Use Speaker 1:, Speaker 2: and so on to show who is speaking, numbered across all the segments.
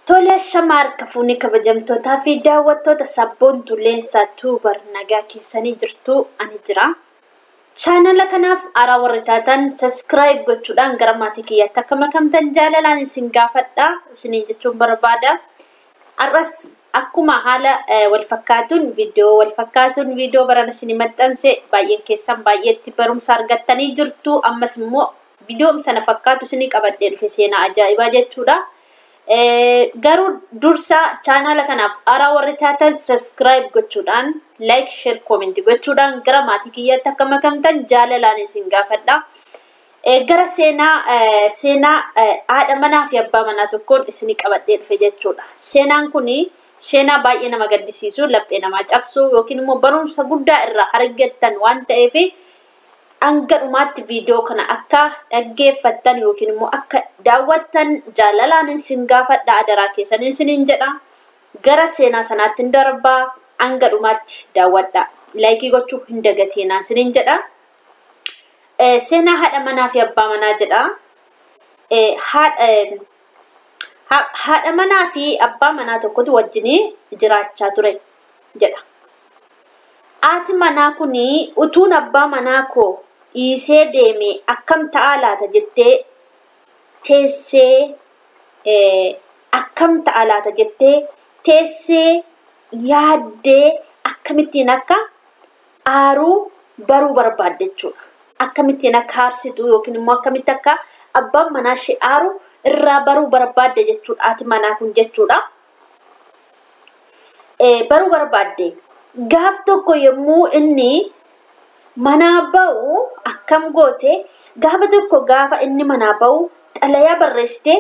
Speaker 1: Tole shamaar kafuunii kabajamtootaa fi daawwattoota sabboontuu Leensaa Tuubar nagaa keessanii jirtu ani jira. Chaanala kanaaf haaraa warri taatan saskiraayib gochuudhaan gara maatii kiyyaatti akka makamtan jaalalaan isin gaafadha isiniin jechuun barbaada. Har'as akkuma haala wal fakkaatuun viidiyoo wal fakkaatuun viidiyoo barana isin maxxanse baay'een keessan baay'eetti barumsa argattanii jirtu. Ammas immoo viidiyoo sana fakkaatu isinii qabadhee dhufe seenaa ajaa'ibaa jechuudha. Garuu dursa chaanala kanaaf haaraa warri taatan saskiraayib gochuudhaan laayik sheer koomentii gochuudhaan gara maatii kiyyaatti akka makamtan jaalalaan isin gaafadha. Gara seenaa haadha manaa fi abbaa manaa tokkoon isinii qabadhee dhufe jechuudha. Seenaan kuni seenaa baay'ee nama gaddisiisu, laphee namaa cabsu yookiin immoo barumsa guddaa irraa argattan waan ta'eef hanga dhumaatti viidiyoo kana akka dhaggeeffattan yookiin immoo akka daawwattan jaalalaan isin gaafadha, adaraa keessan isiniin jedha. Gara seenaa sanaatti hin darbaa, hanga dhumaatti daawwadha. Laayikii gochuu hin dagatinaa isiniin jedha. Seenaa haadha manaa fi abbaa manaa jedha. Haadha manaa fi abbaa manaa tokkotu wajjin jiraachaa ture jedha. Haati manaa kuni utuun abbaa manaa koo dhiisee deeme akkam ta'aa laata jettee teessee akkam ta'aa laata jettee teessee yaaddee akkamittiin akka aaruu baruu barbaadde jechuudha. Akkamittiin akka aarsitu yookiin immoo akkamitti akka abbaan manaa ishee aaru irraa baruu barbaadde jechuudha. Haati manaa kun jechuudha. Baruu barbaadde. Gaaf tokko yommuu inni manaa ba'u akkam goote, gaafa tokko gaafa inni manaa ba'u xalayaa barreessitee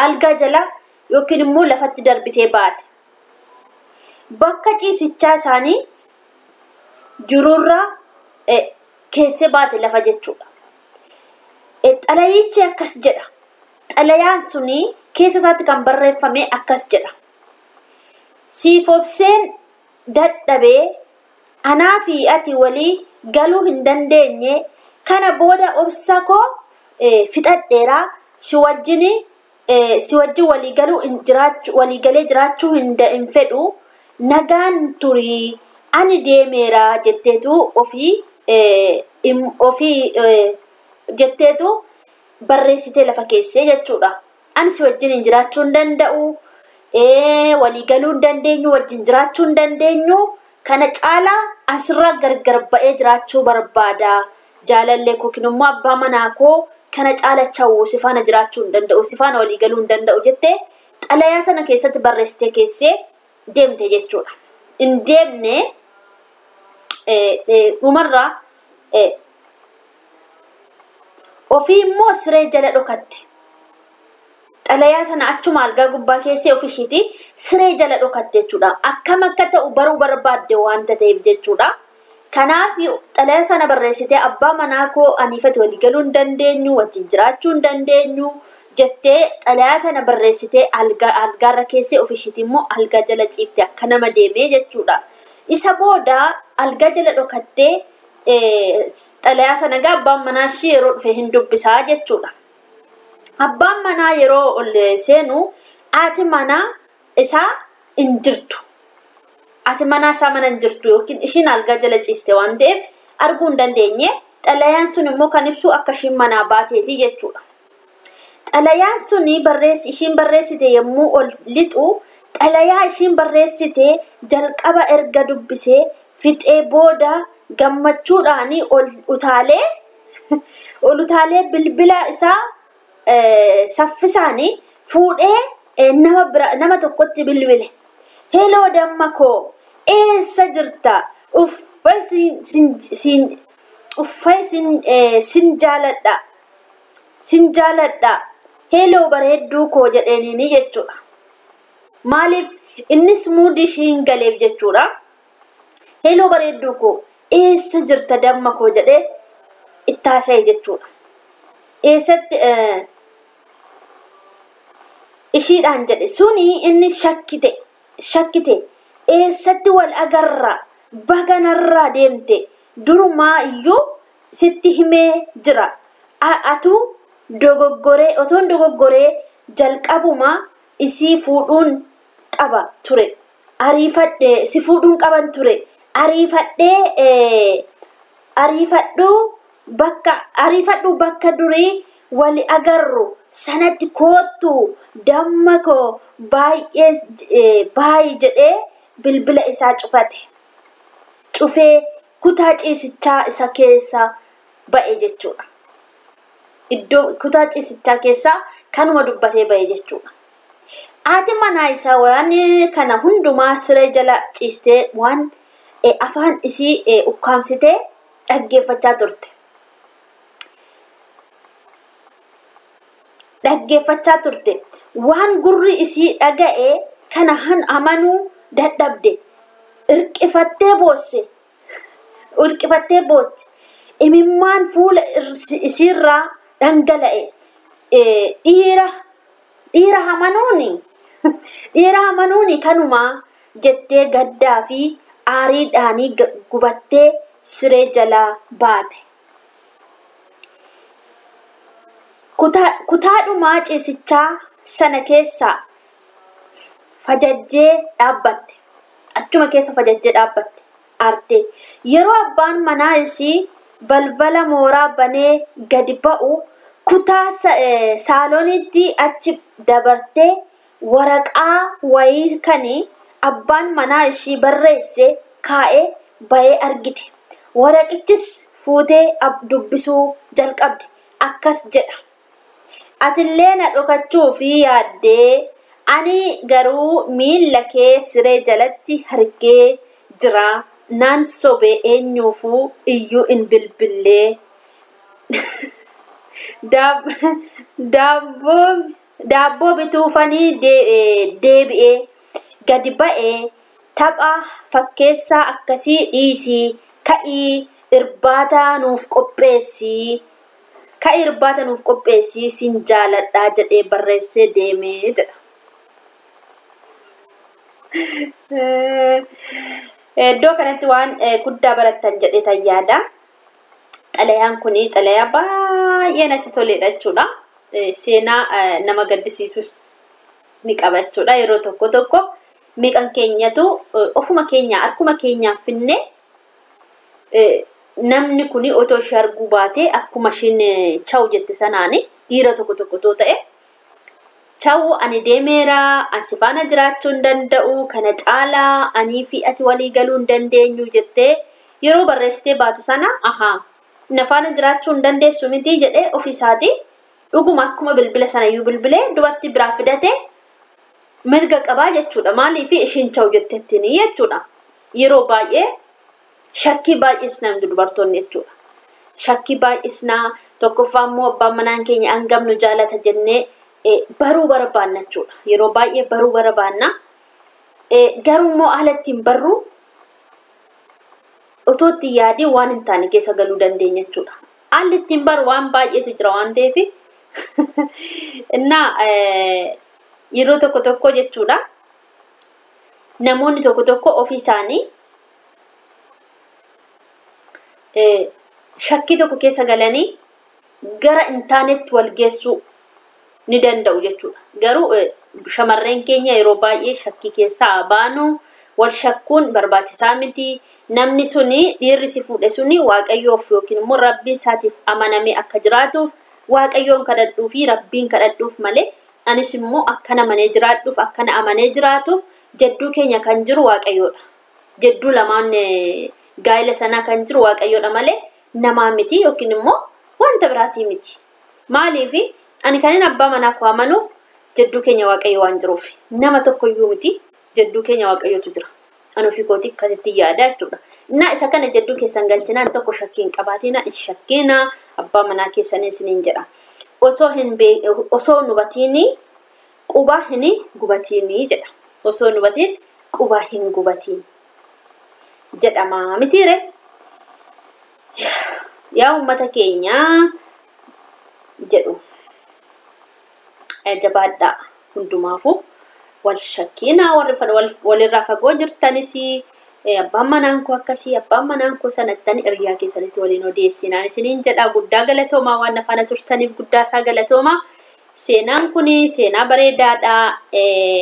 Speaker 1: algaa jala yookiin immoo lafatti darbitee baate. Bakka ciisichaa isaanii jirurraa keessee baate lafa jechuudha. Xalayichi akkas jedha. Xalayaan suni keessa isaatti kan barreeffame akkas jedha. Siif obseen dadhabee anaa fi ati walii galuu hin dandeenye, kana booda obsa koo fixadheeraa, si wajjin walii galuu walii galee jiraachuu hin fedhu, nagaan turii, ani deemeera jetteetu ofii jetteetu barreessitee lafa keessee jechuudha. Ani si wajjin jiraachuu hin danda'u, walii galuu hin dandeenyu, wajjin jiraachuu hin dandeenyu, kana caalaa asirraa gargar ba'ee jiraachuu barbaada. Jaalallee koo yookiin immoo abbaa manaa koo kana caala chawuu si faana jiraachuu hin danda'u, si faana walii galuu hin danda'u jettee xalayaa sana keessatti barreessitee keessee deemte jechuudha. Hin deemne dhumarraa ofii immoo siree jala dhokatte. Xalayaa sana achuma algaa gubbaa keessee ofii isheetii siree jala dhokatte jechuudha. Akkam akka ta'u baruu barbaadde waanta ta'eef jechuudha. Kanaaf xalayaa sana barreessitee abbaa manaa koo aniifati walii galuu hin dandeenyu, wajjin jiraachuu hin dandeenyu jettee xalayaa sana barreessitee algaarra keessee ofii isheetii immoo algaa jala ciifte akka nama deemee jechuudha. Isa booda algaa jala dhokattee xalayaa sana egaa abbaan manaa ishee yeroo dhufe hin dubbisaa jechuudha. Abbaan manaa yeroo ol seenu haati manaa isaa hin jirtu. Haati manaa isaa mana hin jirtu yookiin ishiin algaa jala ciiste waan ta'eef arguu hin dandeenye. Xalayaan sun immoo kan ibsu akka ishiin manaa baateeti jechuudha. Xalayaan suni ishiin barreessite yommuu ol lixu xalayaa ishiin barreessite jalqaba erga dubbisee fixee booda gammachuudhaan ol utaalee bilbila isaa saffisaanii fuudhee nama tokkotti bilbile. Heloo damma koo eessa jirta? Uffee sin jaaladha. Sin jaaladha. Heloo bareedduu koo jedheeniini jechuudha. Maaliif innis muudii ishii hin galeef jechuudha. Heloo bareedduu koo eessa jirta damma koo jedhee itti haasa'e jechuudha. Eessatti ishiidhaan jedhe suni inni shakkite eessatti wal agarra baganarraa deemte durumaa iyyuu sitti himee jira. Atu dogoggoree otoon dogoggoree jalqabuma isii fuudhuun qaba ture. Ariifadhee si fuudhuun qaban ture. Ariifadhee ariifadhu bakka durii wali agarru sanatti koottu damma koo baay'ee baay'ee jedhee bilbila isaa cufate. Cufee kutaa ciisichaa isa keessa ba'e jechuudha. Iddoo kutaa ciisichaa keessaa kanuma dubbatee ba'e jechuudha. Haati manaa isaa waan kana hundumaa siree jala ciistee waan afaan isii ukkaamsitee dhaggeeffachaa turte. Dhaggeeffachaa turte. Waan gurri isii dhaga'e kana amanuu dadhabde. Irqifattee boosse. Irqifattee booche. Imimmaan fuula isiirraa dhangala'e. Dhiira amanuuni. Dhiira amanuuni kanumaa jettee gaddaa fi aariidhaanii gubattee siree jalaa baate. Kutaadhumaa ciisichaa sana keessa fajajjee dhaabbatte. Achuma keessa fajajjee dhaabbatte. Aarte. Yeroo abbaan manaa isii balbala mooraa banee gadi ba'u kutaa saaloonitti achi dabartee waraqaa wayii kan abbaan manaa ishii barreesse kaa'ee ba'ee argite. Waraqichis fuutee dubbisuu jalqabde. Akkas jedha. Atillee na dhokachuu fi yaaddee ani garuu miilla kee siree jalatti hargee jira. Naan sobee eenyuufuu iyyuu hin bilbillee. Daabboo bituufanii deebi'ee gadi ba'ee tapha fakkeessaa akkasii dhiisii ka'ii irbaata nuuf qopheessii. Ka'ii irbaata nuuf qopheessii sin jaaladhaa jedhee barreessee deemee jedha. Iddoo kanatti waan guddaa barattan jedhee tan yaada. Xalayaan kun xalayaa baay'ee natti toledha jechuudha. Seenaa nama gaddisiisus ni qaba jechuudha. Yeroo tokko tokko meeqan keenyatu ofuma keenya harkuma keenyaan finnee namni kun otoo ishee arguu baatee akkuma ishiin chawu jette sanaani dhiira tokko tokko otoo ta'e chawu ani deemeera, ani si faana jiraachuu hin danda'u, kana caalaa anii fi ati walii galuu hin dandeenyu jettee yeroo barreessitee baatu sana ahaa na faana jiraachuu hin dandeessu miti jedhee ofiisaatii dhuguma akkuma bilbila sana iyyuu bilbilee dubartii biraa fidate mirga qabaa jechuudha. Maaliif ishiin chawu jettettiin jechuudha. Yeroo baay'ee shakkii baay'isnaa nuti dubartoonni jechuudha. Shakkii baay'isnaa tokkoffaa immoo abbaan manaan keenya hangam nu jaalata jennee baruu barbaanna jechuudha. Yeroo baay'ee baruu barbaanna. Garuu immoo haala ittiin barru otoo itti yaadii waan hin taane keessa galuu dandeenya jechuudha. Haalli ittiin baru waan baay'eetu jira waan ta'eef. Innaa yeroo tokko tokko jechuudha. Namoonni tokko tokko ofii isaanii shakkii tokko keessa galanii gara hin taanetti wal geessuu ni danda'u jechuudha. Garuu shamarreen keenya yeroo baay'ee shakkii keessaa baanu wal shakkuun barbaachisaa miti. Namni suni dhiirri si fuudhe suni Waaqayyoof yookiin immoo Rabbiin isaatiif amanamee akka jiraatuuf Waaqayyoon kadhadhuu fi Rabbiin kadhadhuuf malee anis immoo akkana amanee jiraadhuuf akkana amanee jiraatuuf jedduu keenya kan jiru Waaqayyoodha. Jedduu lamaan gaa'ela sanaa kan jiru Waaqayyoodha malee namaa miti yookiin immoo wanta biraatii miti. Maaliif ani kanin abbaa manaa koo amanuuf jedduu keenya Waaqayyo waan jiruuf nama tokkoyyuu miti jedduu keenya Waaqayyootu jira. Ani ofii kootii akkasitti yaada jechuudha. Innaa isa kana jedduu keessan galchinaan tokko shakkii hin qabaatina, hin shakkiina abbaa manaa keessanii isiniin jedha. Osoo hin hubatiin quba hin gubatiini jedha. Osoo hin hubatiin quba hin gubatiin jedhama mitiire. Yaa uummata keenyaa jedhu jabaadhaa hundumaafuu wal shakkiinaa warri walirraa fagoo jirtanis Abbaan manaan koo akkasii, abbaan manaan koo sanattani hiriyaa keessanitti waliin odeessinaan isiniin jedha. Guddaa galatoomaa, waan afaana turtaniif guddaa isaa galatoomaa. Seenaan kun seenaa bareedaadha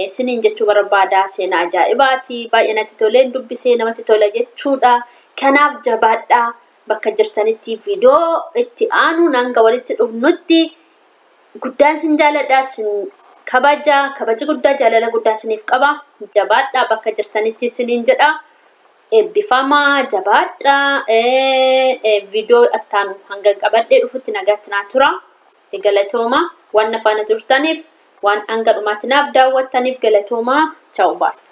Speaker 1: isiniin jechuu barbaada. Seenaa ajaa'ibaati. Baay'ee natti toleen dubbisee namatti tola jechuudha. Kanaaf jabaadhaa bakka jirtanitti viidiyoo itti aanuun hanga walitti dhufnutti guddaan sin jaaladha, sin kabaja, kabaja guddaa, jaalala guddaa isiniif qaba. Jabaadhaa bakka jirtanitti isiniin jedha. Eebbifamaa, jabaadhaa. Viidiyoo ittaanu hanga qabadhee dhufutti nagaatti naa tura. Galatooma waan na faana turtaniif, waan hanga dhumaatti naaf daawwattaniif galatooma. Chaa'u baay'ee.